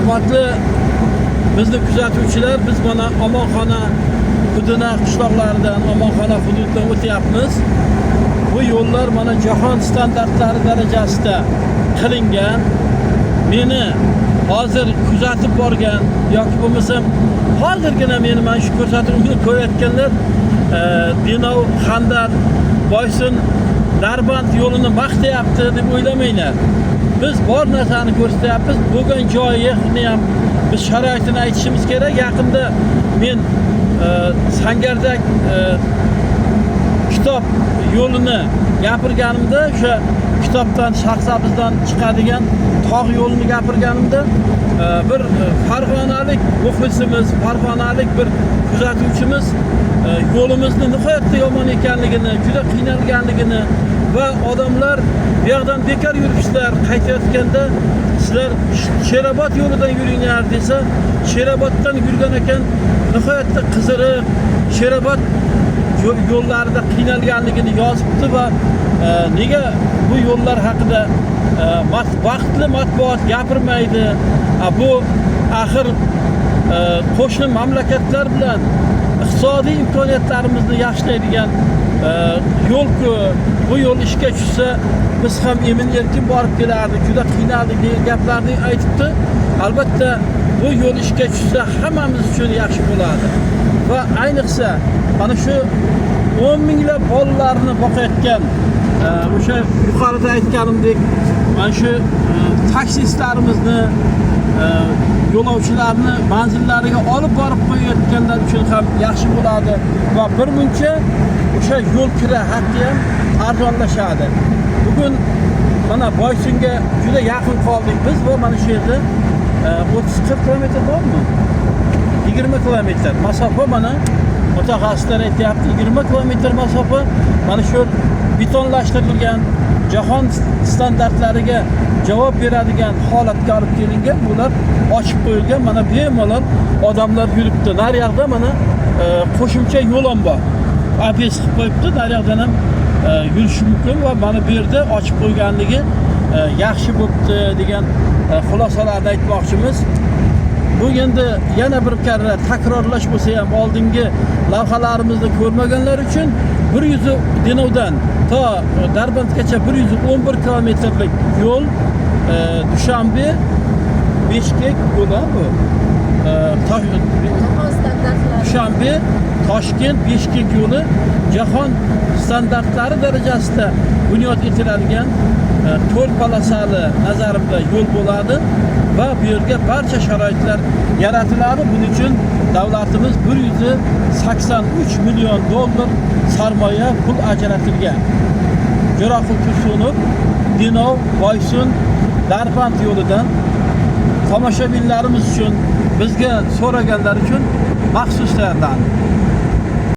Hurmatli bizni kuzatuvchilar, biz mana Omonxona, Huduna qishloqlaridan, Omonxona hududidan o'tyapmiz. Bu yo'llar mana jahon standartlari darajasida qilingan. Meni hozir kuzatib borgan yoki bo'lmasam hozirgina meni mana shu ko'rsatuvimni ko'rayotganlar Denov, Xandar, Boysun, Darband yo'lini maqtayapti deb o'ylamanglar. Biz bor narsani ko'rsatyapmiz, bo'lgan joyini ham biz sharoitini aytishimiz kerak. Yaqinda men Sangardak kitob yo'lini gapirganimda, o'sha kitobdan Shahsabizdan chiqadigan tog' yo'lini gapirganimda bir farg'onalik muxlisimiz, farg'onalik bir kuzatuvchimiz yo'limizni nihoyatda yomon ekanligini, juda qiynalganligini va odamlar bu yoqdan bekor yuribsizlar, qaytayotganda sizlar Sherobod yo'lidan yuringlar desa, Sheroboddan yurgan ekan, nihoyatda qiziriq Sherobod yo'llarida qiynalganligini yozibdi va nega bu yo'llar haqida vaqtli matbuot gapirmaydi? Bu axir qo'shni mamlakatlar bilan iqtisodiy imkoniyatlarimizni yaxshilaydigan yo'l-ku, bu yo'l ishga tushsa biz ham emin erkin borib kelardik, juda qiynaldik degan gaplarni aytibdi. Albatta bu yo'l ishga tushsa hammamiz uchun yaxshi bo'ladi va ayniqsa mana shu 10 minglab bolalarni boqayotgan o'sha yuqorida aytganimdek mana shu taksistlarimizni yo'lovchilarni manzillariga olib borib qo'yayotganlar uchun ham yaxshi bo'ladi va bir muncha o'sha yo'l kira haqqi ham arzonlashadi. Bugun mana Boysunga juda yaqin qoldik biz va mana shu yerda 30-40 kilometr bormi? 20 kilometr masofa, mana mutaxassislar aytyapti, 20 kilometr masofa mana shu betonlashtirilgan, jahon standartlariga javob beradigan holatga olib kelingan, bular ochib qo'yilgan, mana bemalol odamlar yuribdi. Nariyoqda mana qo'shimcha yo'l ham bor, объезд qilib qo'yibdi, nariyoqdan ham yurish mumkin va mana bu yerda ochib qo'yganligi yaxshi bo'pti degan xulosalarni aytmoqchimiz. Bu endi yana bir karra takrorlash bo'lsa ham, oldingi lavhalarimizni ko'rmaganlar uchun 100 Denovdan to Darbandgacha 111 kilometrlik yo'l, Dushanbe Bishkek yo'li bu. Jahon standartlari. Dushanbe Toshkent Bishkek yo'li jahon standartlari darajasida bunyod etiladigan to'rt polosali nazarimda yo'l bo'ladi va bu yerga barcha sharoitlar yaratiladi. Buning uchun davlatimiz 183 million dollar sarmoya pul ajratilgan. Jo'raqul Tursunov, Denov, Boysun, Darband yo'lidan tomoshabinlarimiz uchun, bizga so'raganlar uchun maxsus tayyorlandi.